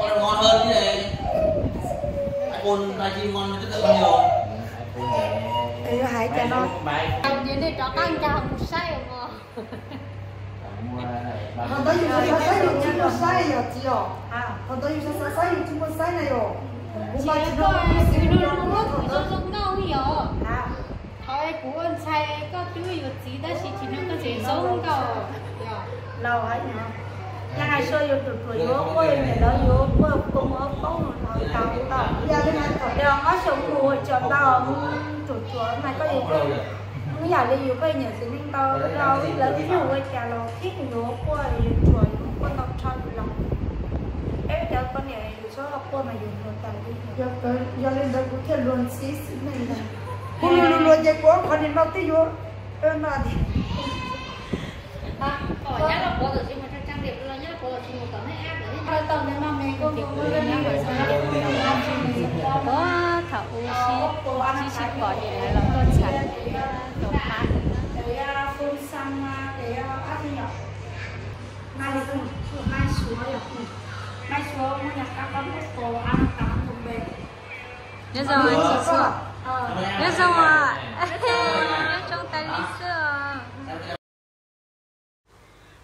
Ua ngon hơn chứ. Ai phone hai G ngon chứ tao không nhiều. Hais cov no. Ces nej rov qab nkag mus saib os. Thaum ntawd yus xav xaib yus tsis muaj saib yom txiv os. Thaum ntawd yus xav xaib yus tsis muaj saib na yom. Kuv mas tsis muaj saib. Thaum kuv ua ntxhais koj twb yuav txiv tab sis tsis nrog koj txiv zoo nkauj. Laus hais no, yog hais tias yus ruam ruam yuav quaj niam lawv yuav quaj koob ob poob los tau tau. Yog li mas thaum yog ob xyoos mus ua tsaug ntau mus ruam ruam mas koj yuav quaj, ib yam li yus quaj niam txiv neej ntau los lawv twb yog ua cas los thiab yus yuav quaj yus ruam yus quaj ntau rho yus los. Peb cov poj niam yus txhob quaj mas yus hluas tas li. Yog li ntawd kuv thiaj luag ntxhi xwb ne. Kuv luag luag luag ces kuv ob qhov niam no twb yuav no tiag. Ua thaum ub sib sib pom ces lawv los tuaj txhais rau pab. Nyob zoo tsis xua, nyob zoo, nyob zoo tas li xwb os.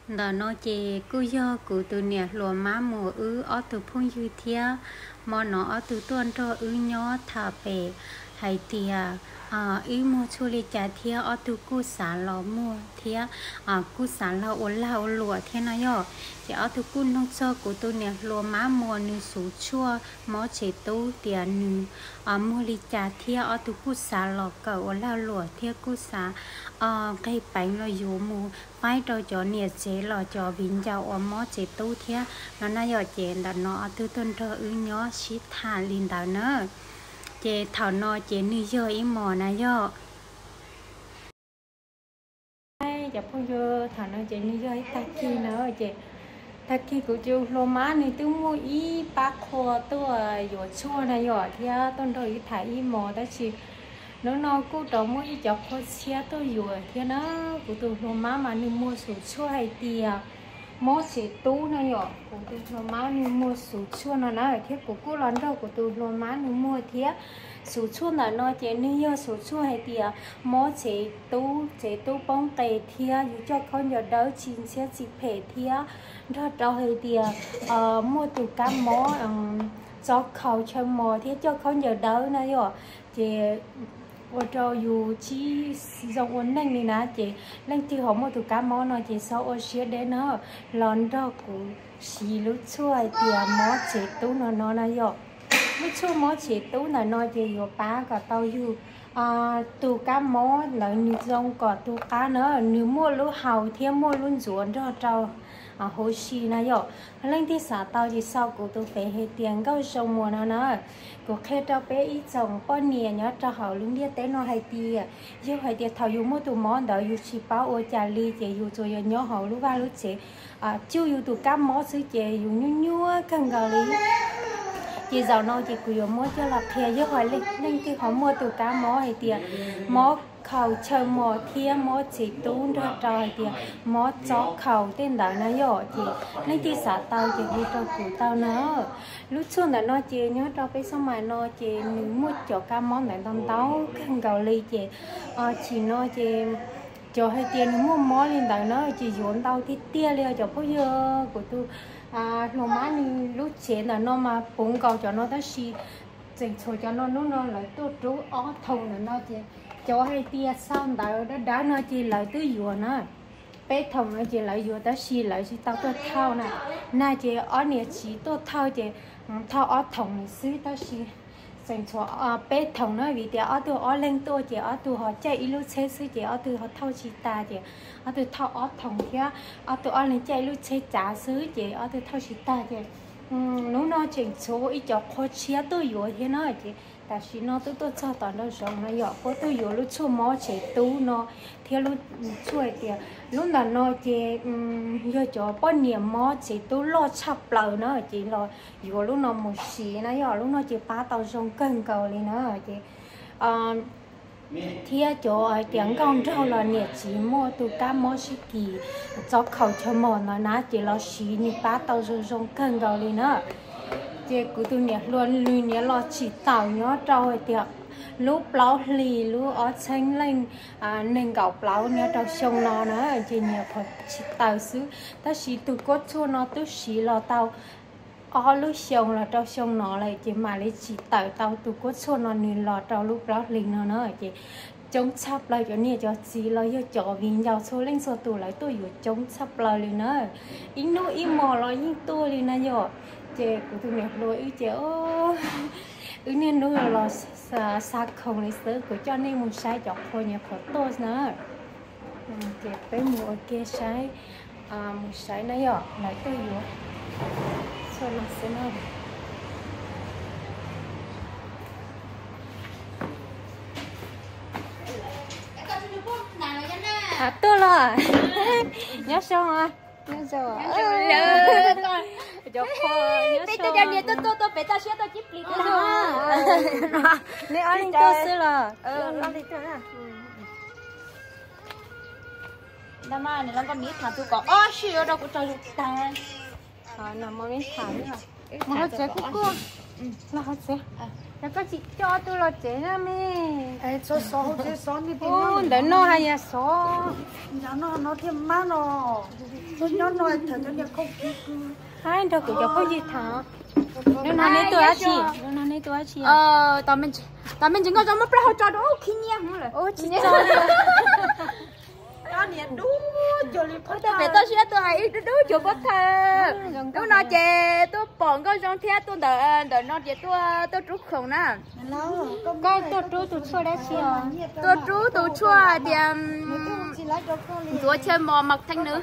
Ntawm no ces kuj yog kuv tus niam hluas Mab Muas wb ob tug phooj ywg thiab. Hmo no ob tug tuaj nrog wb nyob tham pem hais tias wb muag tshuaj li cas thiab ob tug kuj xav los muag thiab kuj xav los ua lag ua luam thiab no yom. Ces ob tug kuj nug txog kuv tus niam hluas Mab Muas nws xuv tshuaj mob tsev tub tias nws muag li cas thiab ob tug kuj xav los kawm ua lag luam thiab kuj xav nqeg peev los yuav mus faib rau cov niam tsev los cov viv ncaus uas mob tsev tub thiab no na yom. Ces ntawm no ob tug tuaj nrog wb nyob sib tham li ntawd na. Ces thaum no ces nws yog ib hmos na yom. Cov phooj ywg, thaum no ces nws yog ib tag kis na, ces tag kis kuv tus hluas Mab nws twb muaj ib pab qhua tuaj yuav tshuaj na yom, thiab tuaj nrog wb tham ib hmos tab sis hnub no kuj rov muaj ib cov qhua tshiab tuaj yuav thiab na. Kuv tus hluas Mab mas nws muag xuv tshuaj hais tias mob tsev tub na yom. Kuv tus hluas Mab nws muag xuv tshuaj no na, thiab kuv kuj los nrog kuv tus hluas Mab nws muag thiab. Xuv tshuaj ntawm no ces nws yog xuv tshuaj hais tias mob tsev tub, tsev tub poob qes thiab yus coj khaub ncaws dawb tsis ntxhiab tsis phem thiab nrog rau hais tias muaj tus kab mob txo khaus chaw mos thiab coj khaub ncaws dawb na yom. Ces ua rau yus tsis zoo ua neej li na, ces leej twg ho muaj tus kab mob no ces txhob ua siab deb na, los nrog kuv siv lub tshuaj hais tias mob tsev tub no no na yom. Lub tshuaj mob tsev tub ntawm no ces yuav pab kom tau yus tus kab mob ntawd nws zoo kom tus qab na, nws muaj lub haus thiab muaj lub ntxuav nrog rau huv si na yom. Leej twg xav tau ces sau kuv tus fev hais tias Nkauj Zoo Muas no na. Kuv qhia rau peb ib tsoom poj niam nyob rau hauv lub ntiaj teb no hais tias, yog hais tias thaum yus muaj tus mob ntawd yus tsis paub ua cas li ces yus tsuas yog nyob hauv lub vaj lub tsev cuj yus tus kab mob xwb ces yus nyuaj nyuaj kawg nkaus li. Ces zaum no ces kuv yuav muab coj los qhia, yog hais leej twg ho muaj tus kab mob hais tias mob khaus chaw mos thiab mob tsev tub nrog rau hais tias mob txo khaus tej ntawd na yom, ces leej twg xav tau ces hu rau kuv tau na. Lub tshuaj ntawm no ces nyob rau peb xab mais no ces nws muaj cov kab mob ntawd ntau ntau kawg nkaus li ces chim no ces cov hais tias nws muaj mob li ntawd na ces yuav ntau tiag tiag li os cov phooj ywg. Kuv tus hluas Mab nws lub tsev ntawm no mas puv nkaus cov no tab sis tseem tshuav cov no, hnub no lawv tuaj rub ob thoom ntawm no ces cov hais tias xaus ntawv dawb dawb no ces lawv twb yuav na. Peb thoom no ces lawv yuav tab sis lawv tsis tau tuaj thauj na. Nag ces ob niam txiv tuaj thauj ces thauj ob thoom xwb tab sis tseem tshuav peb thoom na, vim tias ob tug ob leeg tuaj ces ob tug ho caij ib lub tsheb xwb ces ob tug ho thauj tsis tas ces ob tug thauj ob thoom thiab ob tug ob leeg caij ib lub tsheb cav xwb ces ob tug thauj tsis tag ces hnub no tseem tshuav ib co qhua tshiab tuaj yuav thiab na ces tam sim no twb tuaj txog tom nraum zoov no yom, puab tuaj yuav lub tshuaj mob tsev tub no thiab lub tshuaj hais tias lub ntawm no ces yog cov poj niam mob tsev tub loj tshaj plaws na ces los yuav lub no mus siv na yom, lub no ces pab tau zoo kawg nkaus li na ces thiab cov hais tias nkauj nraug los niam tsis muaj tus kab mob sib kis txob khaum chaw mos ntawd na ces los siv nws pab tau zoo zoo kawg nkaus li na. Ces kuv tus niam hluas nws niaj los tsis tawm nyob rau hais tias lub plaub hlis lub ob txhiab leej nees nkaum plaub nyob rau xyoo no na ces niaj pom tsis tawm xwb. Tab sis tus kuab tshuaj no twb siv los tau ob lub xyoo los rau xyoo no lawm ces mam li tsis tawm tau tus kuab tshuaj no nws los rau lub plaub hlis no na ces coob tshaj plaws cov niam cov txiv los yog cov viv ncaus txhua leej txhua tus lawv tuaj yuav coob tshaj plaws li na. Ib hnub ib hmos los yeej tuaj li na yom. Ces kuv tus niam hluas wb ces wb niaj hnub los xa khoom li xwb, kuv coj nej mus saib cov qhua nyias qhuav tuaj na. Ces peb mus ua ke saib, mus saib na yom, lawv tuaj yuav txhua no xwb na. Tuaj los nyob zoo, nyob zoo. Cov qhua, peb cov niam tuaj tuaj tuaj pem toj siab tuaj cib plis tuaj. Nej ob leeg tuaj xwb los? Ntawm no nws los nkauj miv tham tus kom ob sij yuav rau kuv tsaug zog tag. Mus hauv tsev kuj kuj, los hauv tsev. Yog koj tsis coj ob tug los tsev na me. Ntawm no hais yam xov. Haib nrog kuv cov phooj ywg tham. Hnub no neb tuaj dab tsi? Hnub no neb tuaj dab tsi? Tos me ntsis nkauj zoo muab plaub hau tso rau khib nyiab hwv lawm. Ub, tsis tso li. Tuaj pem toj siab tuaj hais ib dub dub cuag pob thawj. Hnub no ces tuaj pom nkauj zoo thiab tuaj ntawm, ntawm no ces tuaj, tuaj rub khoom na. Koj tuaj rub tus tshuaj dab tsi os? Tuaj rub tus tshuaj hais tias ntxuav chaw mos mos theej nws.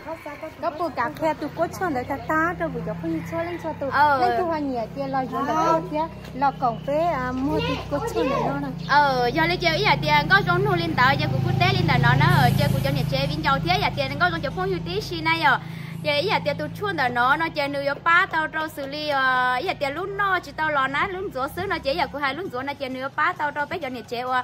Koj puas kam qhia tus kuab tshuaj ntawd tag tag rau kuv cov phooj ywg txhua leej txhua tus, leej twg ho nyiam ces los yuav ntawm koj thiab los koom peb muag tus kuab tshuaj ntawm no na. Yog li ces ib yam tias nkauj zoo nug li ntawd ces kuv kuj teb li ntawm no na, ces kuv cov niam tsev viv ncaus thiab yam tias nkauj zoo cov phooj ywg tib si na yom. Ces ib yam tias tus tshuaj ntawm no no ces nws yuav pab tau rau xws li ib yam tias lub noj tsis tau los na, lub ntxuav xwb no ces ib yam kuv hais lub ntxuav no ces nws yuav pab tau rau peb cov niam tsev uas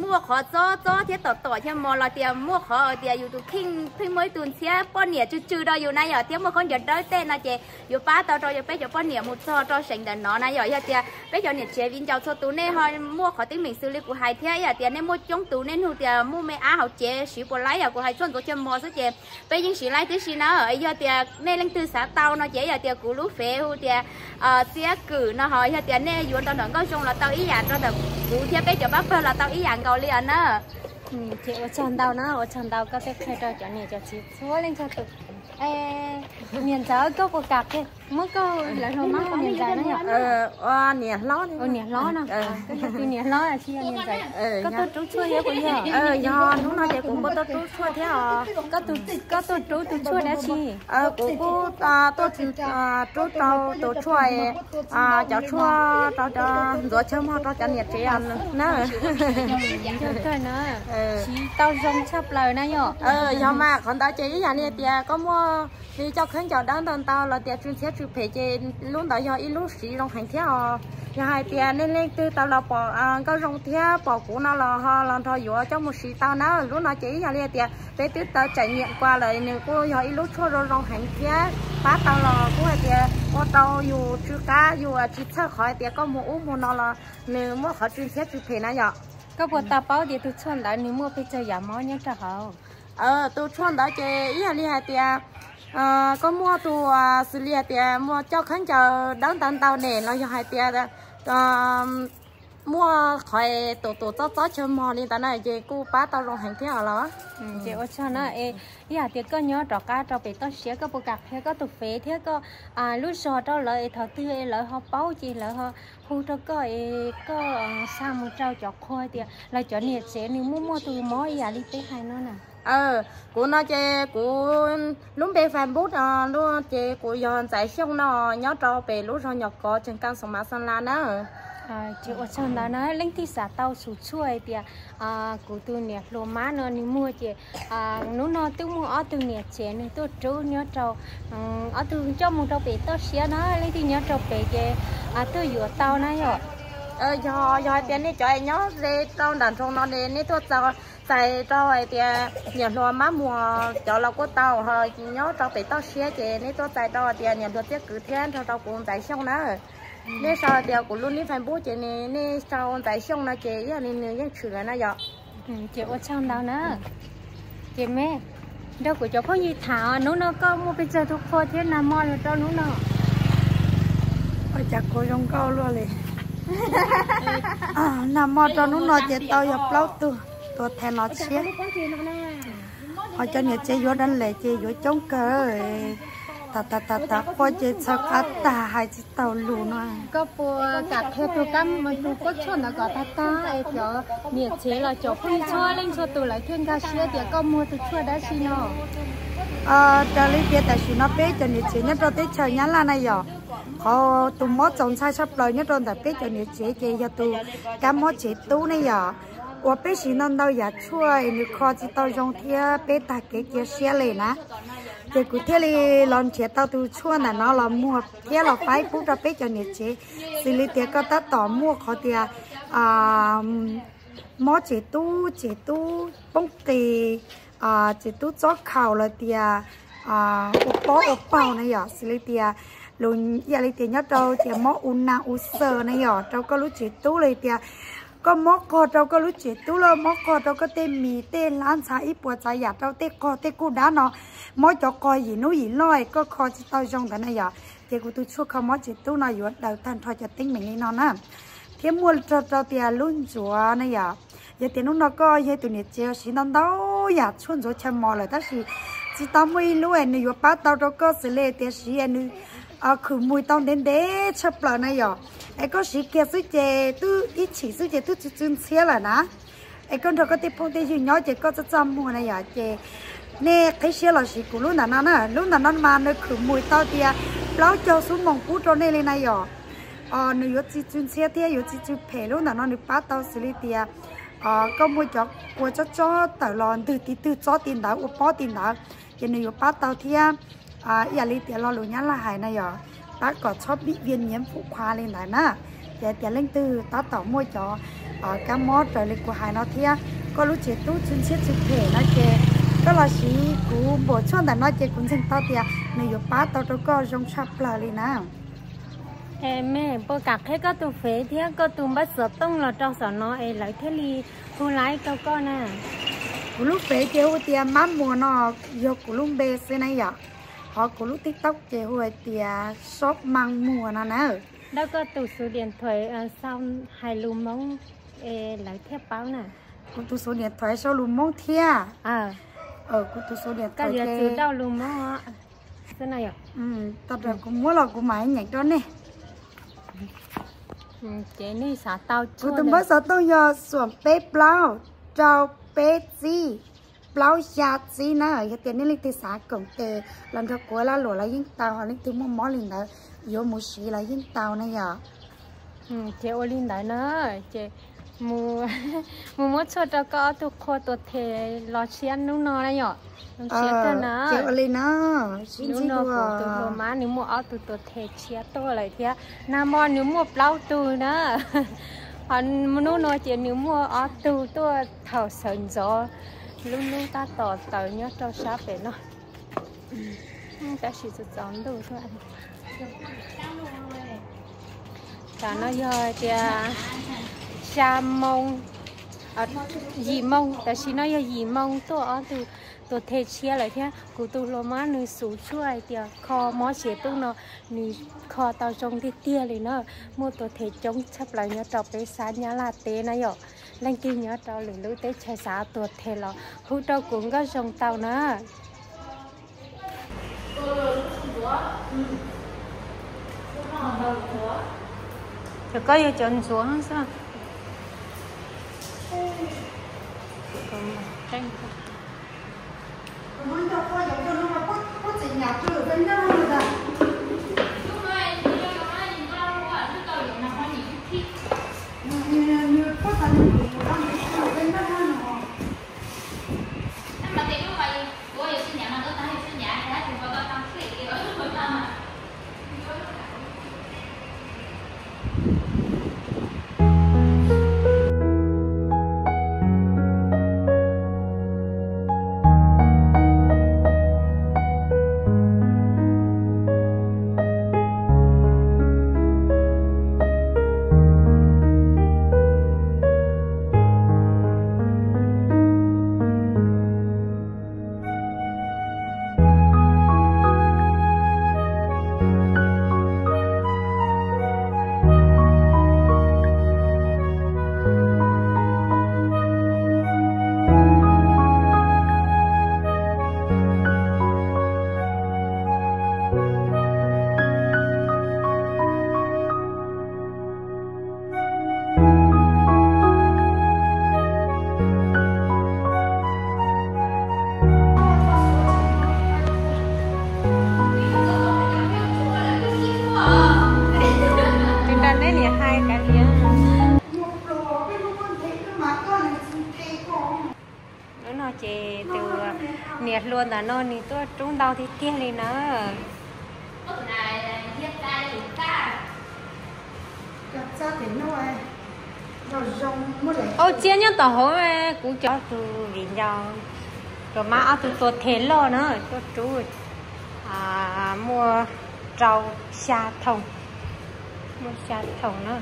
muaj qhov txob txob thiab tom tom chaw mos los tias muaj qhov tias yus tus kheej pheej muaj ib tug ntxhiab poj niam tsw tsw rau yus na yom, thiab muaj khaub ncaws dawb tej no ces yuav pab tau rau peb cov poj niam mus txog rau seem ntawm no na yom. Yog tias peb cov niam tsev viv ncaus txhua tus nej ho muaj qhov teeb meem xws li kuv hais thiab ib yam tias nej muaj coob tus nej nug tias muaj me ab hauv cev siv puas laib yom, kuv hais tshuaj ntxuav chaw mos xwb ces peb yeej siv laib tib si na. Yog tias nej leej twg xav tau no ces yog tias kuv lub fev hu tias Txiab Kwm no ho yog tias nej yuav rau ntawm Nkauj Zoo los tau ib yam, rau ntawm kuv thiab peb cov pab pawg los tau ib yam nkaus li os na. Ces ua tsaug ntau na, ua tsaug ntau koj tej qhia rau cov niam cov txiv txhua leej txhua tus. Niam ntxawm, koj puas kam qhia, muab koj lawv hluas mab hu niam ntxawm na yom? Ua niam hlob, ua niam hlob no. Koj yog tus niam hlob tsis yog niam ntxawm. Koj tuaj rub tshuaj thiab puas yog? Yog, hnub no ces kuv kuj tuaj rub tshuaj thiab os. Koj tuaj rub tus tshuaj dab tsi? Kuv kuj tuaj rub rau tus tshuaj, cov tshuaj rau cov ntxuav chaw mog rau cov niam tsev na. Siv tau zoo tshaj plaws na yom. Yog mas qhov ntawd ces ib yam li tias koj muaj li coj khaub ncaws dawb ntau ntau los tias tsw ntxhiab tsw phem ces lub ntawd yog ib lub siv zoo heev thiab os. Yog hais tias nej leej twg tau los pom Nkauj Zoo thiab pom kuv no los ho los nrog yuav coj mus siv tau na. Lub no ces ib yam li tias peb twb tau trải nghiệm qua lawm, nws kuj yog ib lub tshuaj zoo zoo heev thiab pab tau los kuj hais tias ua rau yus tsw qab, yus tsis txhawj qhov hais tias koj mus ub mus no los nws muaj qhov tsw ntxhiab tsw phem na yom. Koj puas tau paub tias tus tshuaj ntawd nws muaj pes tsawg yam mob nyob rau hauv? Tus tshuaj ntawd ces ib yam li hais tias koj muaj tus xws li hais tias muaj coj khaub ncaws dawb ntau ntau ne los yog hais tias muaj qhov tus tus txob txob chaw mog li ntawd na ces kuj pab tau zoo heev thiab os los. Ces ua tsaug na, ib yam tias koj nyob rov qab rau pem toj siab koj puas kam qhia koj tus fev thiab koj lub zog rau lawv es thaum twg lawv ho paub ces lawv ho hu rau koj es koj xa mus rau cov qhua tias lawv cov niam tsev nws muaj muaj tus mob ib yam li peb hais no na. Kuv no ces kuv lub npe Facebook no ces kuv yog Ntxaiv Xyooj no, nyob rau pem lub zos Nyom Kov, tseem kam xoom Mav Xas Las na. Ces ua tsaug ntawd na, leej twg xav tau tus tshuaj hais tias kuv tus niam hluas mab no nws muag ces hnub no twb muaj ob tug niam tsev nws tuaj rub nyob rau, ob tug coj mus rau pem toj siab na, leej twg nyob rau pem ces tuaj yuav tau na yom. Yog, yog hais tias nej cov es nyob ze rau nram nroog no ne, nej tuaj txais rau hais tias niam hluas Mab Muas cov los kuj tau, ho nyob rau pem toj siab ces nej tuaj txais rau hais tias niam hluas Txiaj Kwv thiab nrog rau kuv Ntxaiv Xyooj na. Nej sau hais tias kuv lub nick Facebook ces nej sau Ntxaiv Xyooj no ces ib yam li nws yeej tshwm lawm na yom. Ces ua tsaug ntau na. Ces me, nrog kuv cov phooj ywg tham, hnub no koj muaj pes tsawg tus qhua thiab nag hmo los rau hnub no? Ua cas kuv zoo nkauj luaj li. Nag hmo rau hnub no ces tau yog plaub tug tuam thais los tshiab. Ho cov niam tsev yuav dab les ces yuav coob kawg. Tam, tam, tam, tam, qhua ces txhaws qab tag hais tsis tau lus no. Koj puas kam qhia tus kab, tus kab tshuaj ntawd kom tag tag es cov niam tsev los cov phooj ywg txhua leej txhua tus lawv thiaj nkag siab tias koj muag tus tshuaj dab tsi no? Raws li tias tam sim no peb cov niam tsev nyob rau teb chaws Nyab Laj na yom, qhov tus mob txaus ntshai tshaj plaws nyob rau ntawm peb cov niam tsev ces yog tus kab mob tsev tub ne yom. Uas peb siv ntau ntau yam tshuaj es nws kho tsis tau zoo thiab peb tag kev cia siab li na. Ces kuv thiaj li los nrhiav tau tus tshuaj ntawm no los muag thiab los faib pub rau peb cov niam tsev. Xws li tias koj tab tom muaj qhov tias mob tsev tub, tsev tub poob qis, tsev tub txob khaus los tias ua pob ua paug na yom, xws li tias lus ib yam li tias nyob rau tias mob u na u xaws na yom, rau koj lub tsev tub los tias koj mob qog rau koj lub tsev tub los mob qog rau koj tej mis tej hlab ntxhab ib puas tsav yam rau tej qog tej kuj dab no, mob cov qog yim hnub yim loj es koj kho tsis tau zoo ntawd na yom. Ces kuv tus tshuaj kho mob tsev tub no yuav daws tag nrho cov teeb meem li no na. Thiab muaj rau rau tias lub ntxuav na yom. Yog tias hnub no koj yog tus niam tsev siv ntau ntau yam tshuaj ntxuav chaw mos lawm tab sis tsis tau muaj ib lub es nws yuav pab tau rau koj xws li tias siv es nws khwm mus tau ntev ntev tshaj plaws na yom. Es koj siv kiag xwb ces twb ib chim xwb ces twb tsw tsw ntxhiab lawm na. Es koj nrog koj tej phooj tej ywg nyob ces koj txaj txaj muag na yom, ces nej qhib siab los siv kuv lub ntawm no na. Lub ntawm no mas nws khwm mus tau tias plaub caug xuab moos pub rau nej li na yom. Nws yuav tsis tsw ntxhiab thiab yuav tsis tsw phem. Lub ntawm no nws pab tau xws li tias koj muaj cov kua tsob tsob tawm los ntwg ti twg txob ti ntawd ua pob ti ntawd, ces nws yuav pab tau thiab. Ib yam li tias lo lus Nyab Laj hais na yom, pab kom txhob bị viêm nhiễm phụ khoa li ntawd na. Ces tias leej twg tab tom muaj cov kab mob raws li kuv hais no thiab koj lub tsev tub tsw ntxhiab tsw phem no ces koj los siv kuv npaum tshuaj ntawm no ces kuv ntseeg tau tias nws yuav pab tau rau koj zoo tshaj plaws li na. Es me puas kam qhia koj tus fev thiab koj tus npawb xov tooj los rau saum no es lawv thiaj li hu laib rau koj na? Kuv lub fev ces hu tias Mab Muas no, yog kuv lub npe xwb na yom. Ho kuv lub TikTok ces hu hais tias Sob Mab Muas no na. Dab koj tus số điện thoại sau hais lus Hmoob es lawv thiaj paub na. Kuv tus số điện thoại sau lus Hmoob thiab. Kuv tus số điện thoại ces lus Hmoob. Tau, kuv muab los kuv mam nyeem rau nej. Ces nej xav tau kuv tus npawb xov tooj yog xoom peb plaub rau peb txib plaub xya txib na. Yog tias nej leej twg xav koom tes los nrog kuv ua lag luam los yeej tau, ho leej twg muaj mob li ntawd yuav mus siv los yeej tau na yom. Ces ua li ntawd na, ces mus muab tshuaj rau koj ob tug qhua tuam them los tshiab hnub no na yom. Ua li no, hnub no kuv tus hluas Mab nws muaj ob tug tuam them tshiab tuaj lawm thiab. Nag hmo nws muaj plaub tug na, ho hnub no ces nws muaj ob tug tuaj thaum sawv ntxov lub hnub tab tom tawm nyob rau sab pem no. Tab sis txaus txaus ntuj thiab. Tam no yog tias xya moo, yim moo, tam sim no yog yim moo tuaj ob tug tuam them tshiab lawm thiab. Kuv tus hluas Mab nws xub tshuaj hais tias kho mob tsev tub no nws kho tau zoo tiag tiag li na. Muaj tuam them coob tshaj plaws nyob rau peb sab Nyab Laj teb na yom. Leej twg nyob rau lwm lub teb chaws xav tuam them los hu rau kuv Nkauj Zoo tau na. Cov koj yog cov ntxuav xwb. Ces tus niam hluas ntawm no nws tuaj rub ntau tiag tiag li na. Ua txiab nyob tom hauv, kuv cov tus viv ncaus, cov mab ob tug tua teg loj na, tuaj rub muaj rau xya thoom, muaj xya thoom na.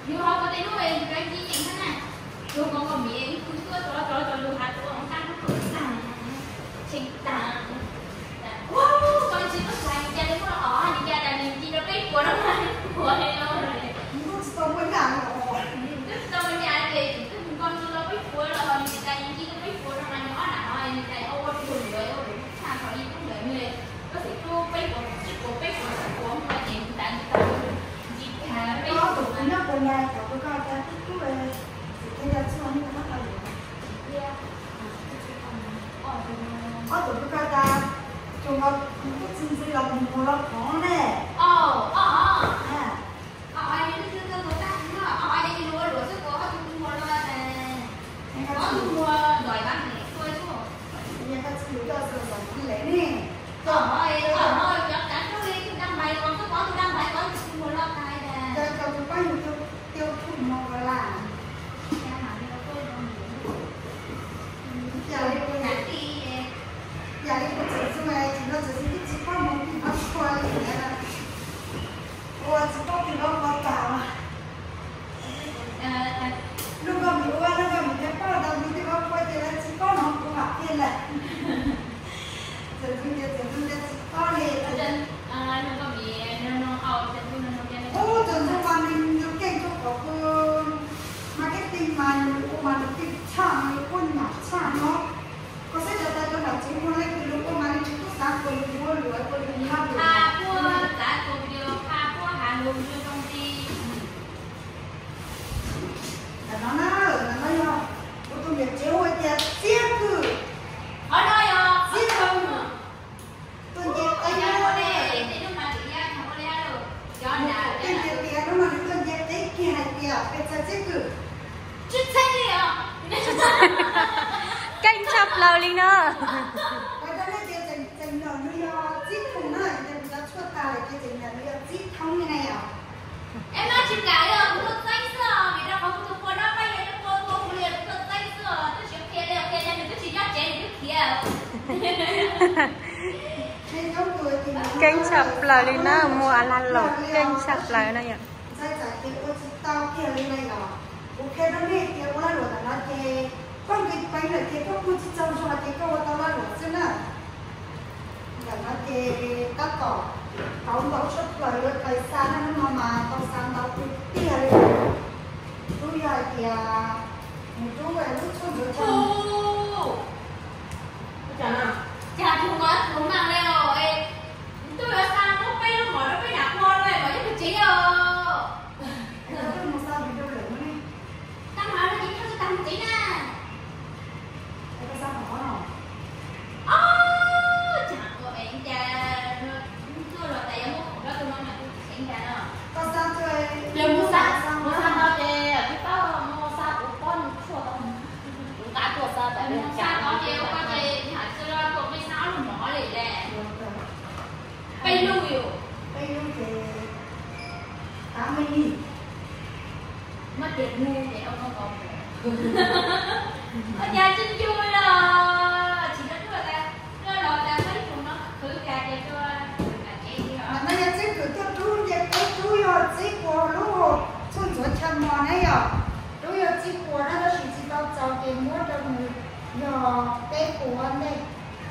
Yus ho ko tes nuj es yus rov nci nyeem na, yus ko ko miv ib tug tuaj rov rov rov lug has tuaj ntag, tshee tag. Ua, koj tsis tub xav nws ca li muaj los os, nws ca tas nws nci rau peb puas rau mas puas li los. Twb tsis tau muaj nyaj ces twb mus nko nco rau peb puas los nws cas nws nci rau peb puas rau mas nws ob nam no nws cas ua ua tug luav ua luav tshaj thaum ib tug ntawd nws koj xav tub peb puas tsib puas peb puas xya puas mus ces nws tas nws tau nci tag peb puas. Nyob puas na cov koj cov tub tub txhua nej tau luav. Ob tug koj tas, tug no kuv tub txi ntxi los mus los qhov ne. Koj txi lus coj xwb xwb li ne. Cov, cov tus pab yug twb tiêu thụ no lawm. Yam li, yam li kuv txawm zoo, tsis no txawm zoo twb tsis paub mus tim pab tshua li na. Ua tsis paub twg los ua tas. Lub koj mis ua, lub koj mis thiaj paub tau, tus twg los ua ces lawv tsis paub no kuv mam tiag lawm. Txawm zoo ces txawm zoo ces tsis paub li. Ub, txawm zoo mas nws nws keej tshaj qhov kuv marketing mas nws ua mas nws keej tshaj, nws ua nyam tshaj no. Koj saib cov tais cov nam tsev muag leej twg nws ua mas nws tsis tub xav kuas nws yuav luag kuas nws nyob luag. Pha puab txav tus video pha puab has lus zoo zoo ti. Ntawm no na, ntawm no yog kuv tus niam tsev hu tias Txiab Kwm. Qhov no yog Txiab Kwm tuaj nce teb. Tuaj nce teb, hnub no nws tuaj nce teb kiag hais tias pes txhais Txiab Kwm. Tsis txhais li os. Keej tshaj plaws li na. Hais rau nej tias tseem nyog nws yog Txib Thoob na, ces kuv cov tshuaj tas lawm ces tseem nyog nws yog Txib Thoob li na yom. Es no tsis kam li os, kuv tuaj txeeb xwb os, vim rau qhov kuv tus pua no pab yog tus pua tua kuv li, kuv tuaj txeeb xwb os, twb tsis qhia li, qhia tias nws twb tsis nyob tsev nws twb khiav. Keej tshaj plaws li na, muaj a la laus keej tshaj plaws na yom. Ntxhais txawm tias ua tsis tau kiag li na yom. Kuv qhia rau nej tias ua lag luam ntawm no ces koj nqis peev lawm ces koj kuj tsis txaus zog ces koj ua tau lag luam xwb na. Ntawm no ces tab tom kauv ntau tshaj plaws yuav tawm xa na, hnub no mas tau xa ntau tiag tiag li. Rub yog hais tias nws rub lub tshuaj ntxuav cog. Cas tus no tus mag li os, ntuj yuav xa muab peb lub mom rau peb nam ua lawm mas yeej tsis tsev os. Tab mas no ces koj tsis tas mus tsev na. Ob, cas ua es cas tuaj los tas yuav muab khoom rau tus no mas tus tsis tsev cas no. Koj xa tuaj, mus xa, mus xa no ces twb paub mus xa kuv pob nws tshuaj tau. Kuv nqa tuaj xa tas mus xa no ces ua ces yog tsis los tuaj peb xa ob lub mom li lawm. Peb lub yus. Peb lub ces tav me lig. Muab tias nug ces ua muab nkaus. Ua cas tsis yog los tsis tau tuaj tas, tuaj los tas muaj ib tug no khwv tas ces tuaj tsev li os. No yog txiv kwv tuaj rub nce peb rub yog txib puas lub hauv tshuaj ntxuav chaw mos na yom. Rub yog txib puas na tab sis tsis tau txaus ces muab rau nws yog peb puas ntej,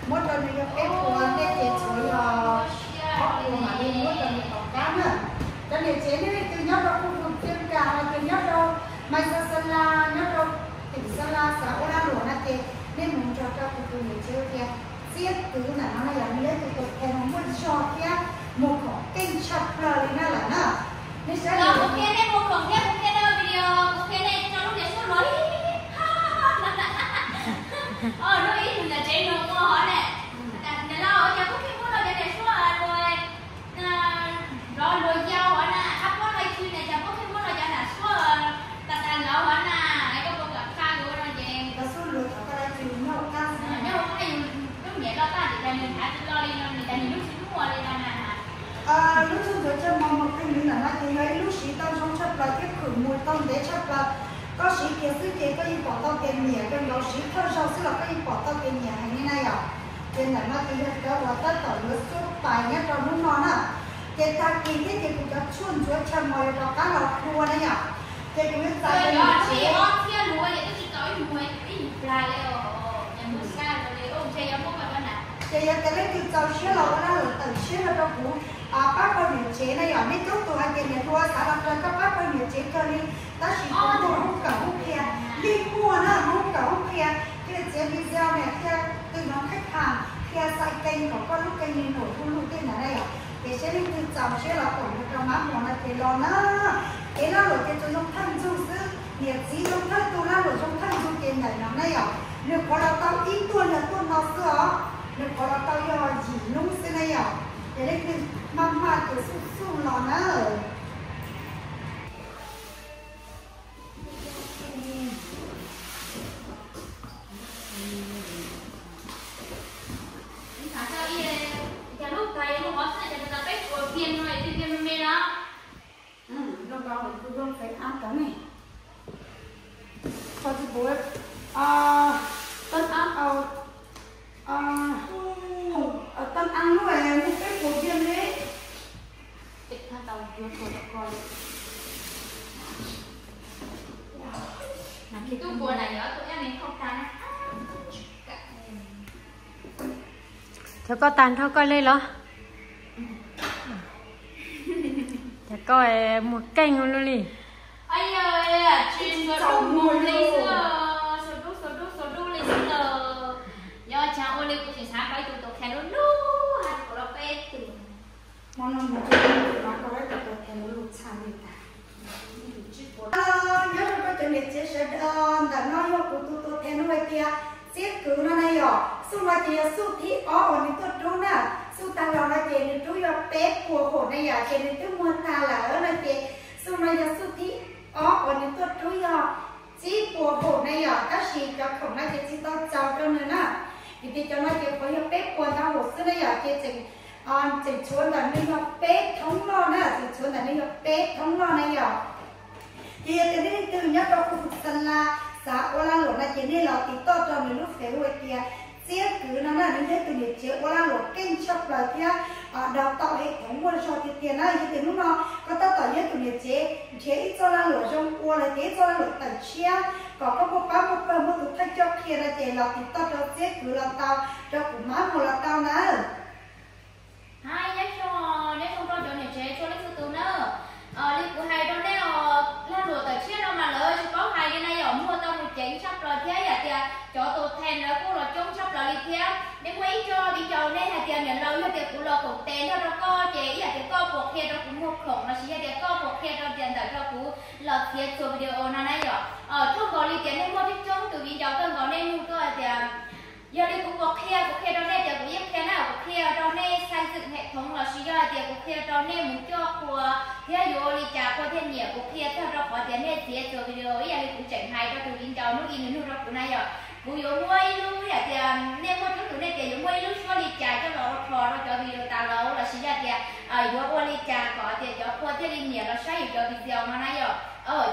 muab rau nws yog peb puas ntej ces tsuav yog ob puas mam li muab rau nws tom qab na. Cov niam tsev nej leej twg nyob rau khu vực Xeem Kam los yog nyob rau Mas Xas Xas Las, nyob rau tỉnh Sa La, xã Ua Lag Luam no ces nej mus nrog rau kuv tus niam tsev tias Txiab Kwv ntawm no na yog nws yog tus tus kheej muaj zog thiab mus khoom keej tshaj plaws li na lawm na. Nej saib, kuv qhia nej mus khoom thiab kuv qhia nej ua video, kuv qhia nej tso lub niam suab los. Lub ib tug niam tsev nug ua hov ne, niam laus, ua cas koj pheej muab rau cov niam suab luag nrov luag yau hov na, ab puab no tsis ne, cas koj pheej muab rau cov niam suab tas tas nrov hov na, koj puas kam qha kuv no ces. Nyob hauv qab yus lub niam loj tag ces cas nws hnav tsis lo li no, nws cas nws lub tsis muaj li no na. Lub tshuaj ntxuav chaw mos mus qee nws ntawm no ces yog ib lub siv tau zoo tshaj plaws thiab khwm mus tau ntev tshaj plaws. Koj siv kiag xwb ces koj yeej pom tau tias nyiam, koj nkaus siv thawj zaug xwb los koj yeej pom tau tias nyiam heev li na yom. Ces ntawm no ces yog cov uas tab tom yuav xub pais nyob rau hnub no na. Ces tag kis thiab ces kuv cov tshuaj ntxuav chaw mos yuav rov qab los dua na yom. Ces kuv yuav txais cov niam tsev, ces yog tias leej twg txaus siab los ua lag luam tawm tshiab no rau kuv pab pawg niam tsev na yom. Nej coob tus hais tias niam hluas xav los raws koj pab pawg niam tsev kawg li, tab sis kuv muaj hub kawm hub qhia, yeej muaj na, muaj hub kawm hub qhia, thiaj txiav video niam qhia, tư vấn khách hàng, qhia xais kênh kom koj lub kênh li num hu lug tej ntawd na yom. Ces seb leej twg txaus siab los koom nrog rau mab muag no ces los na. Kev lag luam ces tsuas zoo thawj ntug xwb, niam txiv zoo thawj tus, lag luam zoo thawj ntug ces ntawm no na yom. Nws qhuav los tau ib tuaj nws tuaj no xwb os, nws qhuav los tau yog yim hnub xwb na yom. Ces leej twg maj maj ces xub xub los na. Cas lub kais lub hov xwb cas tas peb puas kiag no, twb kiag me me no. Lub kais lub kais ab cov ne. Kho tsis pum, tân an, tân an lub ne peb puas kiag ne. Tub puas na yog tus ab me thauj tag na. Cov koj tag nrho koj li los? Cov koj muag keej ua luaj li. Tsis txaus muag li xwb. Xua dub xua dub xua dub li xwb los. Yog tsis ua li kuv tseem xav koj ib tug tus qhia lub lub hais kuv los peb tug. Hmo no mus tsis tau tus no koj ib tug tus qhia lub lub txhaj li tas. Nyob rau koj cov niam tsev sawv daws, ntawm no yog kuv tus tus qhia lub hais tias Txiab Kwv no na yom. Xub no ces yog xub thib ob uas nws tuaj rub na. Xub tag los no ces nws rub yog peb puas hum na yom, ces nws twb muag tag lawm no ces xub no yog xub thib ob uas nws tuaj rub yog tsib puas hum na yom, tab sis cov khoom no ces tsis tau txaus rau nws na. Vim tias cov no ces qhuav yog peb puas ntau hum xwb na yom, ces tseem, tseem tshuav ntawm nws yog peb thoob loj na, tseem tshuav ntawm nws yog peb thoob loj na yom. Ces yog tias nej leej twg nyob rau khu vực Sa La, xav ua lag luam no ces nej los tiv toj rau nws lub Facebook hais tias Txiab Kwv no na, nws yog tus niam tsev ua lag luam keej tshaj plaws thiab đào tạo hệ thống muaj zog tiag tiag na. Yog tias hnub no koj tab tom yog tus niam tsev nrhiav ib txoj lag luam zoo ua los tias ib txoj lag luam tawm tshiab kom koj muaj pab muaj pawg muaj tus thawj coj qhia no ces los tiv toj rau Txiab Kwv los tau, rau kuv mab mus los tau na. Hais nyob zoo, nyob zoo rau cov niam tsev txhua leej txhua tus na. Li kuv hais rau nej os, lag luam tawm tshiab no mas lawv tsis paub hais li na yom, muag tau mus ceev tshaj plaws thiab yom, tias cov tus thej lawv kuj los coob tshaj plaws li thiab. Nej muaj ib co viv ncaus nej hais tias niam laus, yog tias kuv los koom tes nrog rau koj ces ib yam tias koj puas qhia rau kuv muag khoom lossis yog tias koj puas qhia rau tias ntawm rau kuv los txiav txhua video no na yom. Thooj nkaus li tias nej muaj coob coob tus viv ncaus kawg nkaus nej nug tuaj hais tias yog li kuv puas qhia, kuv qhia rau nej tias kuv yeej qhia na, kuv qhia rau nej xây dựng hệ thống lossis yog hais tias kuv qhia rau nej mus coj qhua thiab yuav ua li cas qhua thiaj nyiam, kuv qhia txog rau qhov tias nej txiav txhua video ib yam li kuv tseem hais rau tus viv ncaus hnub ib nws nug rau kuv na yom. Kuv yuav muaj ib lub yam tias nej muaj coob tus nej tias yuav muaj ib lub suab li cas coj los ua qhua rau cov video tas los lossis yog tias yuav ua li cas kom tias cov qhua thiaj li nyiam los saib yus cov video no na yom.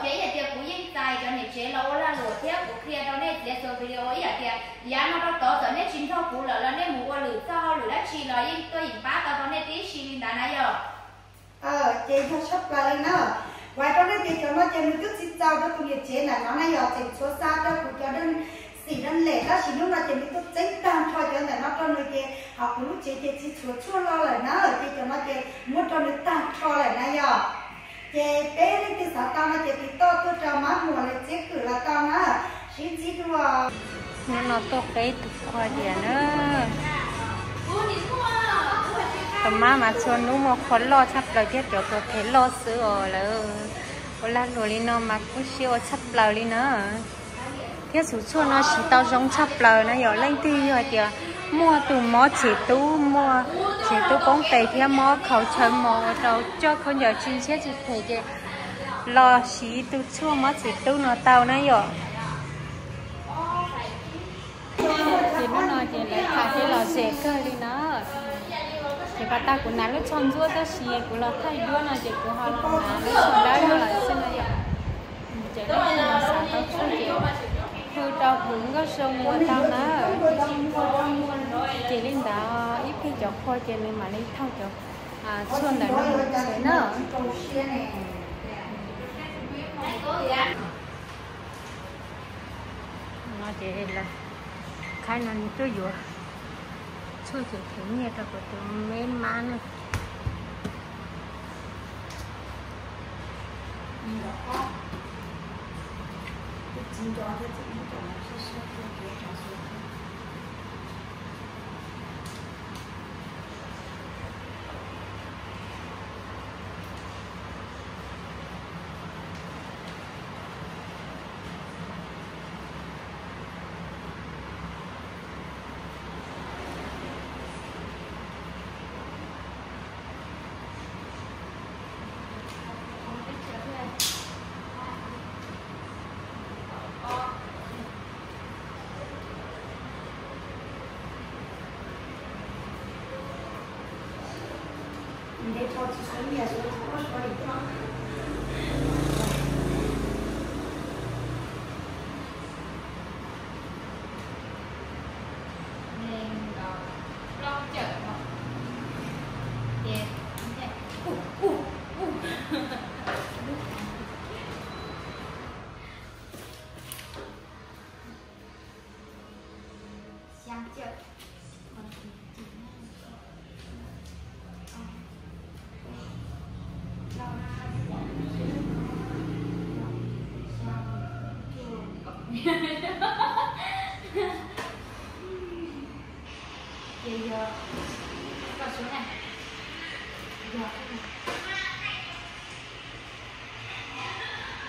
Ces ib yam tias kuv yeej txais cov niam tsev los ua lag luam Thiab kuv qhia rau nej txiav txuas video ib yam tias yav no rau tod txawm nej tsis nrog kuv lawm los nej mus ua lwm txoj hauj lwm dab tsi los yeej tuaj yeem pab tau rau nej tib si li ntawd na yom. Ces yog tshaj plaws li na. Kuv hais rau nej tias cov no ces nws twb tsis txaus rau tus niam tsev ntawm no na yom, tseem tshuav xa rau kuv cov xim dab lem, tab sis hnub no ces nws tuaj txeeb tag nrho cov ntawm no rau nws ces ho kuv lub tsev ces tsis tshuav tshuaj lo lawm na, ces cov no ces muab rau nws tag nrho lawm na yom. Ces peb leej twg xav tau no ces tiv toj tuaj rau mab muam lawv txiab kwm los tau na. Sib ntsib dua. Hnub no tuaj peb tus qhua diam na. Tus mab mas txhua hnub muaj qhua loj tshaj plaws thiab cov tuag phem loj xwb os. Lawv ua lag luam li no mas kuj siab ua tshaj plaws li na. Thiab xub tshuaj no siv tau zoo tshaj plaws na yom. Leej twg yog hais tias muaj tus mob txhiv tub, muaj txhiv tub poob tes thiab mob khaus chaw mos ua rau coj khaub ncaws tsis ntshiab tsis phem ces los siv tus tshuaj mob txhiv tub no tau na yom. Ces hnub no ces lawv tham thiab lom zem kawg li na. Ces pas tag kuv hnav lub tsho ntsuab tab sis kuv los thaij duab no ces kuv ho los hnav lub tsho dawb no lawm xwb na yom. Ces leej twg xav tau tshuaj ces hu rau kuv Nkauj Zoo ua tau na. Ces li ntawd ib pliag cov qhua ces nws mam li thauj cov tshuaj ntawm no mus tsev na. No ces lawv, qhaib no nws tuaj yuav tshuaj ces them nyiaj rau kuv tus me mab na.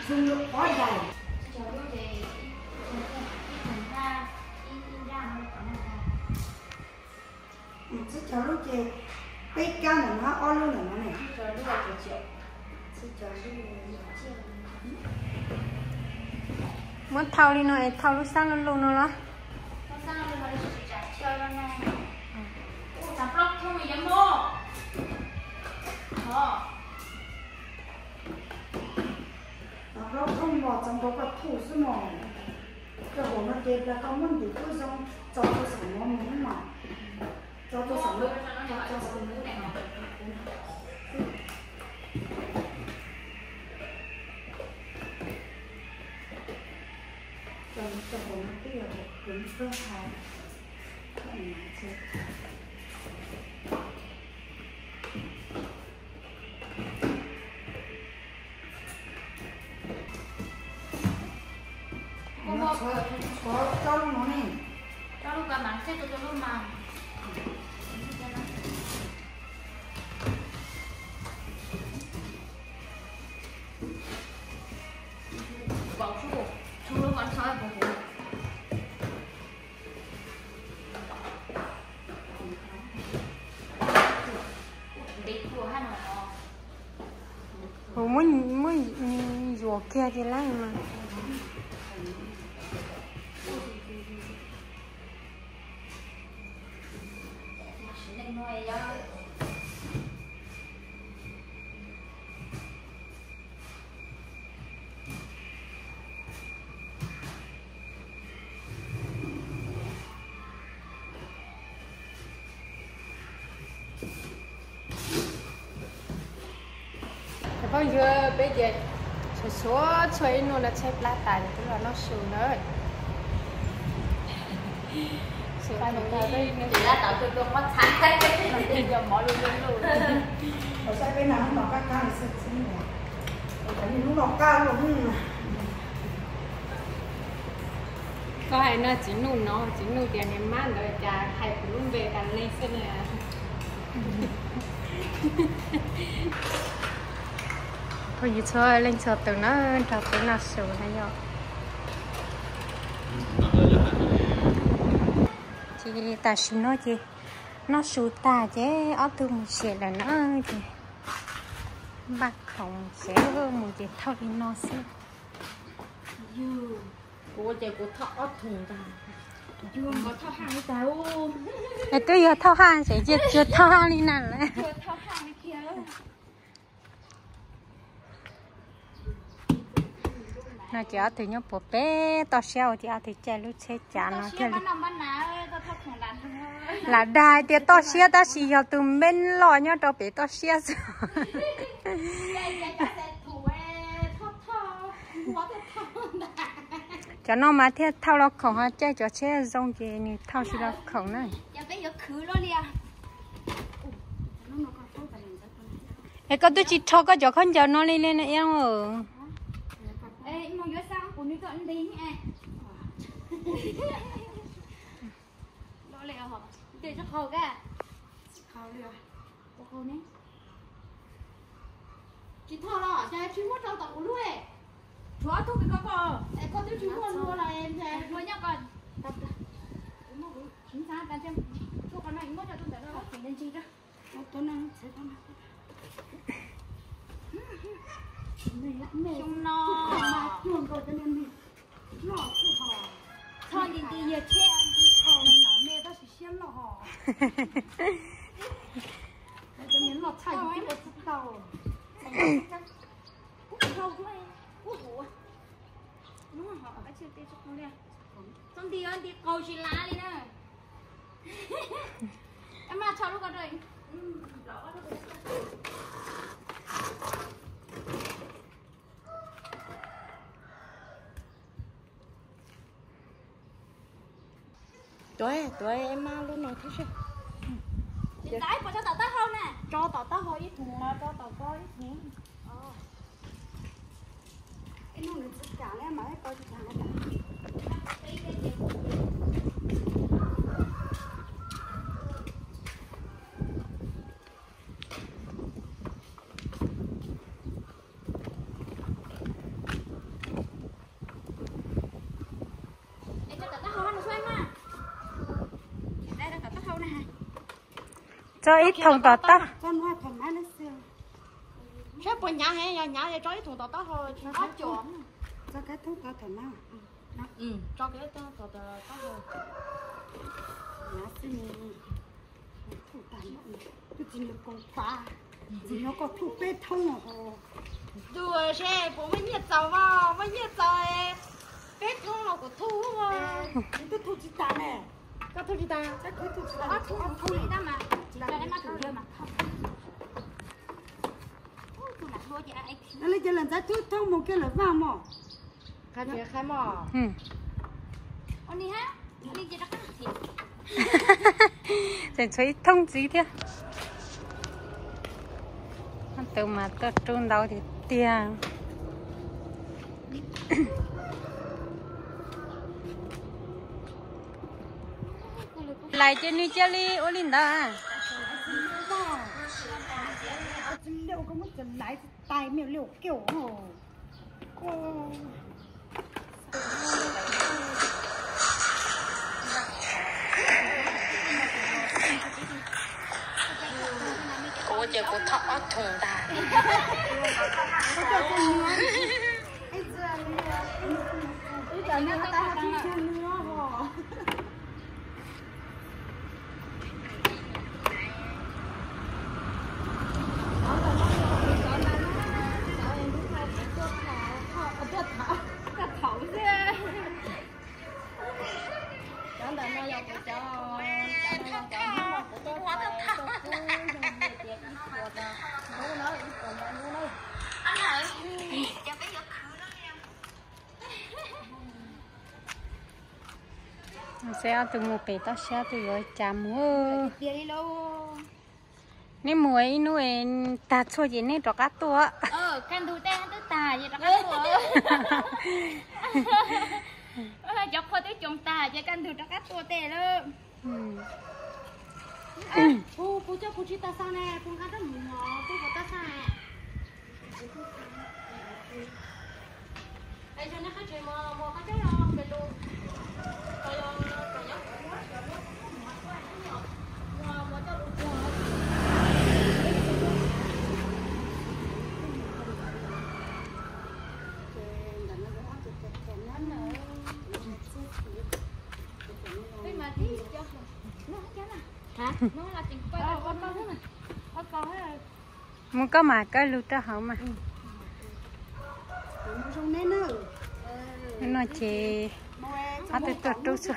Zoo li qhov dais. Tsib caug lub ces peb kab ntawm no, ob lub ntawm no ne. Muab thau li no es thau lub xab lub lub no los? Plaub thooj los txog nkaus koj thauj xwb mog. Cov hauv no ces koj muab ntim kuj zoo, tso rau saum no mus mas. Tso rau saum no, tso saum no. Cov hauv no twb yog hauv kws kawg hais. Tshuav rau lub no ne. Kuv muab, muab yuav kiag tiag lauj mas. Yog peb ces txhua txhua ib hnub no tshaib plab tas ces twb los noj su na. Koj hais no txiv Nuj no, txiv Nuj tias niag mab ntawd cas hais kuv lub npe tas li xwb na. Phooj ywg txhua leej txhua tus na, nrog peb noj su na yom. Ces tam sim no ces noj su tag ces ob tug mus tsev lawm na, ces npaj khoom mus tsev, mus ces thauj li no xwb. Kuv ces kuv thauj ob thooj ntag. Es twb yog thauj haj ces cia tsuas thauj haj li na lawm. No ces ob tug nyob puag pem toj siab ua ces ob tug caij lub tsheb cav no thiaj li. Lam dag hais tias toj siab tab sis yog tus npeb loj nyob rau pem toj siab xwb. Cov no mas thiaj thauj los khoom, ho caij cov tsheb zoo ces nws thauj tsis los khoom na. Es koj twb tsis rho koj cov khaub ncaws no li li na iab. Tsis thauj los cas tsis muab rau tom kuv lub. Tshuav ob tug koj, koj twb tsis muaj lua los nyob ko. Tuaj qhov no muab rau tus ntawd no, ntse ntse rau. Xyoo no txhoj nti nti yog tsheb nti qau, me tab sis siab loj hos. Cov niag loj tshaj yus twb ua tsis tau. Kub qau, kub huv. Txoj nti nti qau tsis lav li na. Maj tso lub ko rau. Tuav, tuav maj lub no thiab seb. Tso tom taub hau ib thum, tso tom ko ib thum. Tso ib thum tom taub. Saib puas hnyav heev, yog hnyav ces tso ib thum tom taub hau. Tso kiag tom taub hau. Tus txiv nyob ko thum peb thoob. Tus seb puas muaj nyiaj txaus, muaj nyiaj txaus peb thoob los kuv thum. Twb thum tsis tas ne. Koj thum tsis tas. Ob thoob li tab mas. Li ces lawm ntxaib thub thoob mus kiag lawm vaj mog. Qhia mog. Tseem tshuav ib thoob ntxiv thiab. Tus mas tuaj rub ntau tiag tiag. Lais ces nws cia li ua li ntawd. Kuv ces kuv thauj ob thum ntag. Cov ntawm no yog kuv cov, cov no yog cov Hmoob no kuv tuaj thauj tuaj pub yog tias ib puas tau ntub na, ib puas ntau ntub na. Saib ob tug mus pem toj siab twb yuav cas mus. Neb mus ib hnub tag tshuaj ces neb rov qab tuaj. Cov qhua twb coos tag ces kaj ntug rov qab tuaj tej lawm. Kuv, kuv coj kuv tsis tau xav ne, kuv nqa rab mus no, kuv tau xav. Mus koj mas, koj lug rau hauv mas. No ces ob tug tuaj rub xwb.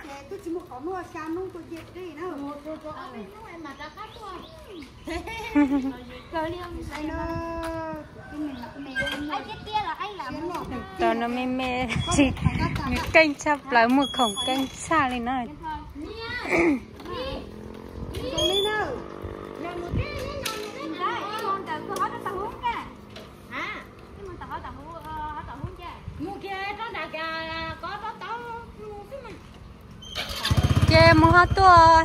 Tus no me me tsis, nws keej tshaj plaws, muag khoom keej tshaj li na. Ces mus ho tuaj.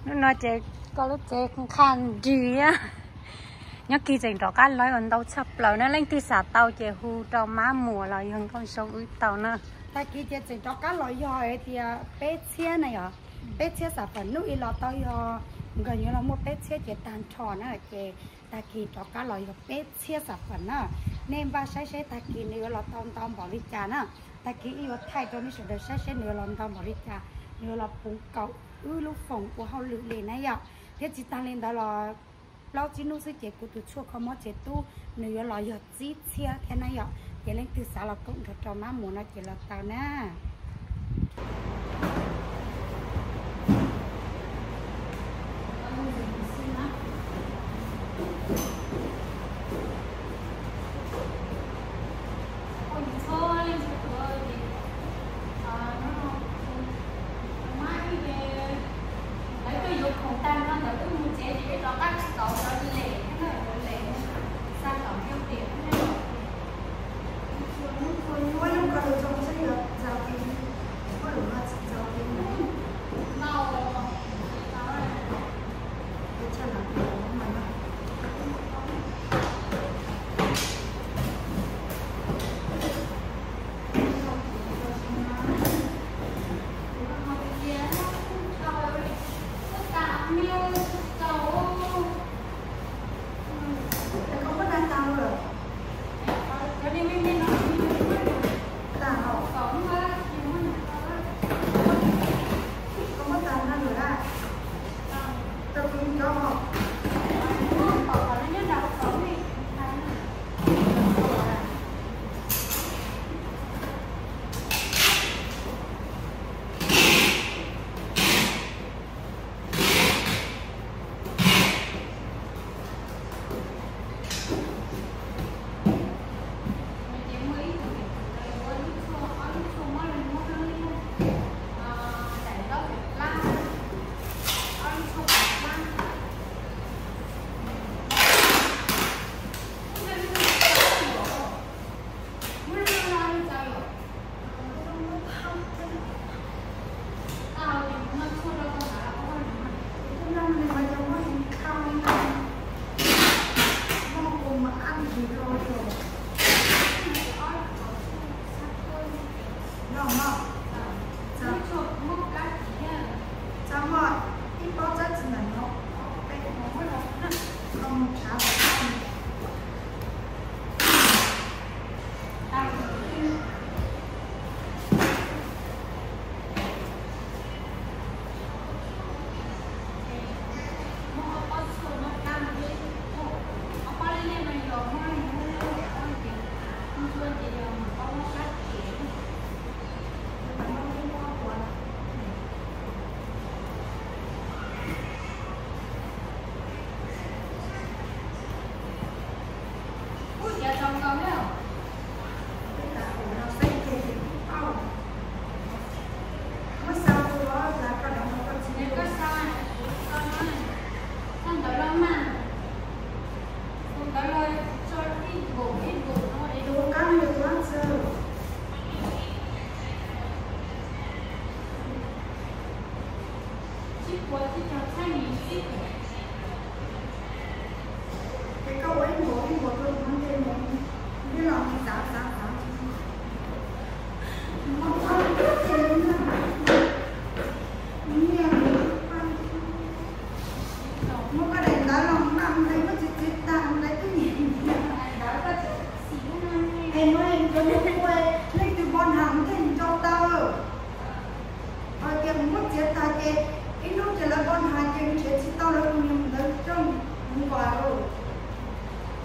Hnub no ces koj lub tsev qha nrig. Nyob kis tseem rov qab los ntau tshaj plaws na, leej twg xav tau ces hu rau mab muam los yog nkauj zoo wb tau na. Tag kis ces tseem rov qab los yog hais tias peb txhiab na yom, peb txhiab xam fawm, hnub ib los tau yog nkawd yuav los muaj peb txhiab ces tag nrho na ces tag kis rov qab los yog peb txhiab xam fawm na. Nej npaj saib seb tag kis nws yuav los tau ntau npaum li cas na. Tag kis wb yuav thaij rau nej sawv daws saib seb nws yuav los ntau npaum li cas, nws yuav los puv nkaus wb lub foom ua hauj lwm li na yom. Thiab tsis tag li ntawd los plaub tsib hnub xwb ces kuv tus tshuaj kho mob tsev tub nws yuav los yog tsib txhiab thiab na yom. Ces leej twg xav los koom nrog rau mab muam no ces los tau na.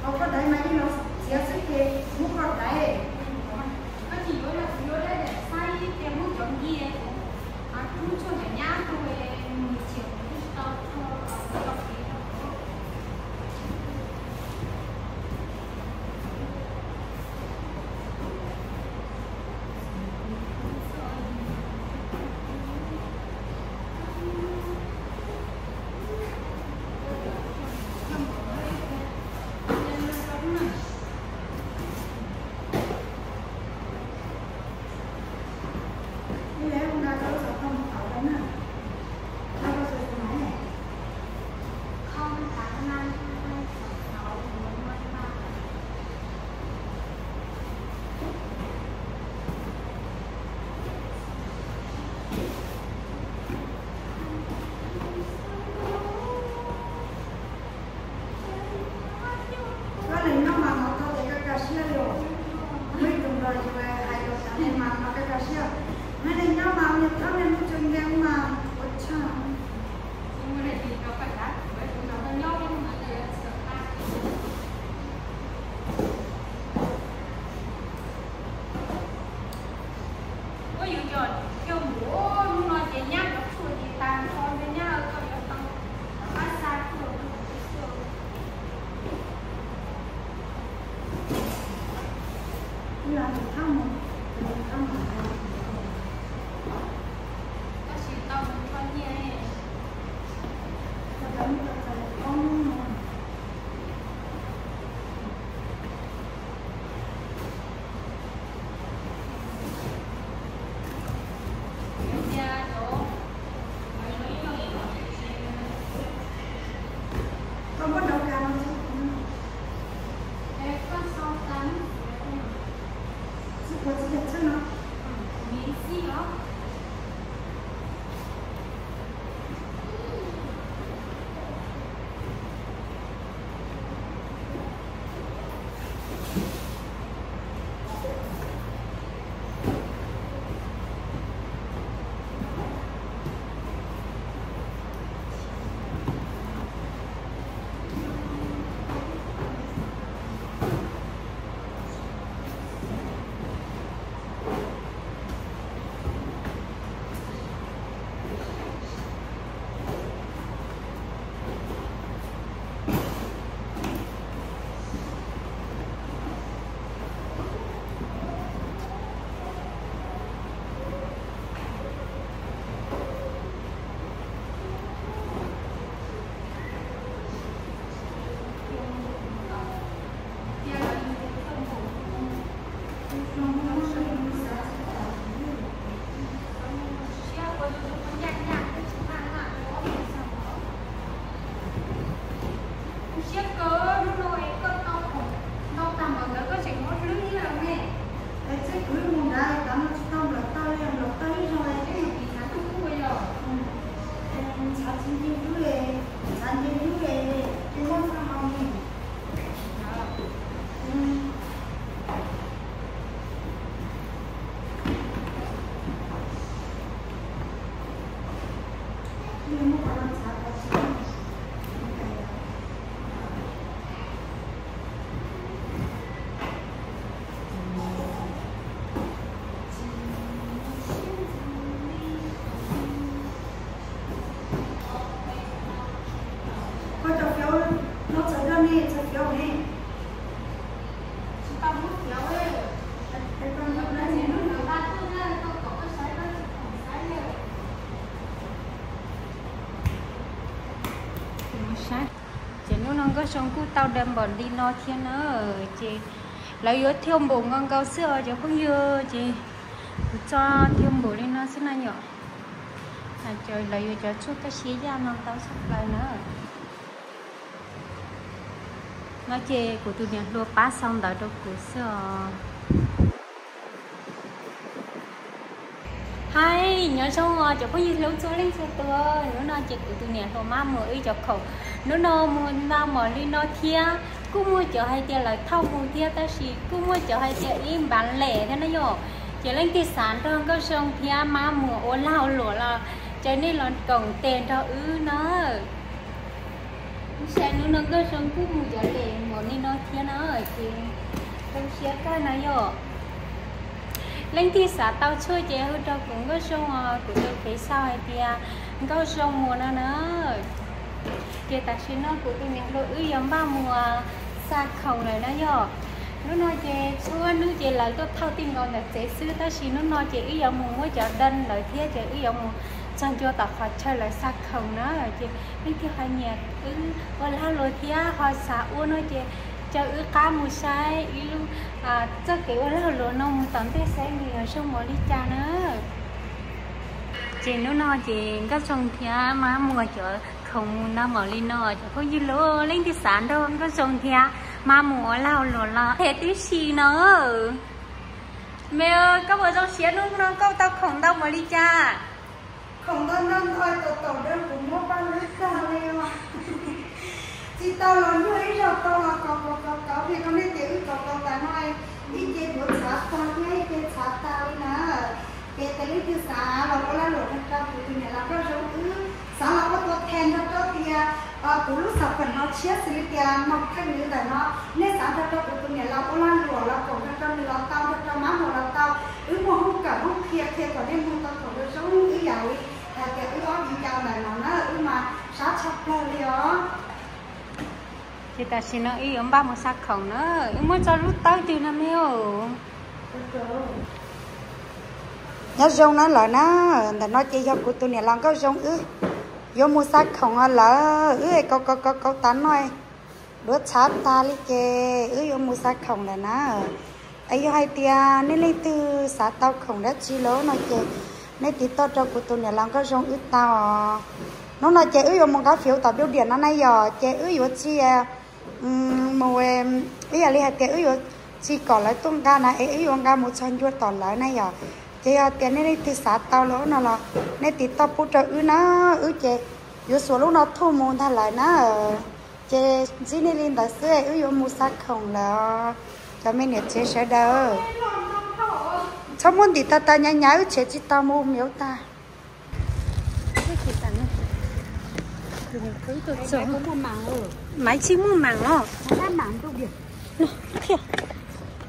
Koj daiv mas ib los txiav xwb ces muab koj daiv. Koj tsis yuav los kuv yuav dab daim xaib tias muab cov nkiag mas rub tshuaj ntawm nyab rau mus txiav kuv tsis tau tshuaj los kuv tau kev rau. Koj neeg nyob mas hnov tau tias koj kaj siab li os. Muaj ib tug nplog yuav hais rau cov neeg mas hnov koj kaj siab. Muaj neeg nyob mas niag thab niag lub tsev nkees mas ua tshaj. Ua yus cov thiaj mus hnub no ces nyab cov tshuaj ces tas nrho ntawd nyab, koj yuav tau pab xa tshuaj rau kuv xwb. Tab sis tau mus txog nyiaj, Kuv siab kawg, hnub no es koj tau khoom ntau tag npaum ntawd koj tseem muab hlwb ib los me. Es txij kuv mus nrad tav no tsis tau nplawm taw li, nplawm taw ib zaug es twb yog vim ntshav kub kub yog. Ntshav tsis nce hlwb, ntshav nce hlwb es tsis muaj txoj hau li. Koj cov fiav no txawm dog ne, txawm fiav ne. Tsis tau muab fiav. Ces hnub no Nkauj Zoo kuj tau daws npaum li no thiab na. Ces lawv yuav thiaj npaum nkaus nkaus xwb os cov phooj ywg. Ces kuv tso thiaj npaum li no xwb na yom. Lawv yuav cov tshuaj kaj siab yaj no tau tshaj plaws na. No ces kuv tus niam hluas pab sau ntawv rau kuv xwb os. Hais nyob zoo os cov phooj ywg hlub txhua leej txhua tus, hnub no ces kuv tus niam hluas mab mus wb cov khoom, hnub no mus nta mom li no thiab, kuj muaj cov hais tias lawv thauj mus thiab tab sis kuj muaj cov hais tias ib npav lem thiab na yom. Ces leej twg xav nrog Nkauj Zoo thiab mab mus ua lag ua luam los caw nej los koom tes nrog wb na. Saib hnub no Nkauj Zoo kuj mus cov lem mom li no thiab. Thiab na, ces zoo siab kawg na yom. Leej twg xav tau tshuaj ces hu rau kuv Nkauj Zoo os, kuv tus fev xaus hais tias Nkauj Zoo Muas no na. Ces tam sim no kuv tus niam hluas wb yuav npaj mus xa khoom lawm na yom. Hnub no ces txhua hnub ces lawv tuaj thauj tij nkaus ntawm tsev xwb, tab sis hnub no ces wb yuav mus muab cov dej lawm thiab ces wb yuav mus txog ncua tom qhov chaw lawv xa khoom na. Ces leej twg ho nyiam wb ua lag luam thiab ho xav ua no ces caw wb qab mus saib ib lub txoj kev ua lag luam no mus tom ntej saib nws yuav zoo npaum li cas na. Ces hnub no ces Nkauj Zoo thiab Mab Muas cov khoom mus ntau npaum li no, cov phooj ywg los leej twg xav nrog Nkauj Zoo thiab Mab Muas ua lag luam los qhia tib si no. Me, koj puas zoo siab hnub no koj tau khoom ntau npaum li cas? Khoom ntau ntau ntau, tau tau dawb, kuv muab paj lub tag li os. Tsis tau los nyuaj, ib zaug tau los kaum kaum kaum kaum, vim rau nej tias wb kaum kaum tas no, ib ce duav txhav tag thiab ib ce txhav tag li na. Ces tes leej twg xav los ua lag luam rau kuv tus niam laus Nkauj Zoo, wb xav los ua tua them nrog rau tias kuv lub xov pem no tshiab xws li tias Moos Theej Lwm ntawm no, nej xav nrog rau kuv tus niam laus ua lag luam los koom nrog rau nws los tau, nrog rau Mab Muas los tau. Wb muaj hoob kawm hoob qhia, qhia kom nej mus tau khoom zoo zoo, wb yam li hais tias wb ob viv ncaus ntawm no na, wb mas sab tshaj plaws li os. Ces tam sim no wb yuav npaj mus xa khoom na, wb muab tso lub tawb twg no me. Nyob zoo na lawm na, ntawm no ces yog kuv tus niam laus Nkauj Zoo wb yuav mus xa khoom lawm, wb kaum kaum kaum kaum tas no duav txhav tag li ces wb yuav mus xa khoom lawm na. Es yog hais tias nej leej twg xav tau khoom dab tsi los no ces nej tiv toj rau kuv tus niam laus Nkauj Zoo wb tau os. Hnub no ces wb yuav mus nqa fiv tom nplooj diam no na yom, ces wb yuav tsis mus, ib yam li hais tias wb yuav tsis kom lawv tuaj nqa na, es wb yuav nqa mus txog ncua tom lawv na yom. Ces yog tias nej leej twg xav tau los no los nej tiv toj pub rau wb na, wb ces yuav xuas lub no thuj mus ntag lawm na. Ces ntsib nej li ntawd xwb, wb yuav mus xa khoom lawm. Cov me niam tsev sawv daws, txhob muab ntim tag tag nyav nyav, wb tsev tsis tau mus miav tag. Maiv tsis muaj maj los.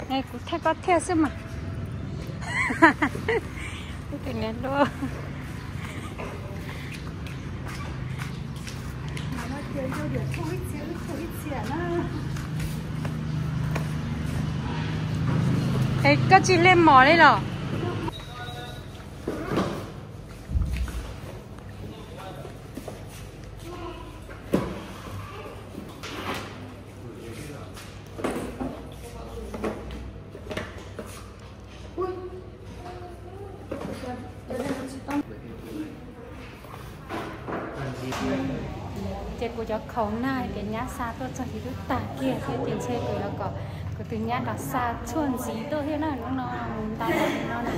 Thiaj, kuv thiaj koj thiaj xwb mas. Es koj tsis hle mov li los? Ces kuv cov khoom nag ces nyab xa tuaj txog tsis twb tag kiag thiab, ces ntshe kuv yuav kom kuv tus nyab los xa tshuaj ntxiv tuaj thiab na, hnub no mus ntau no na.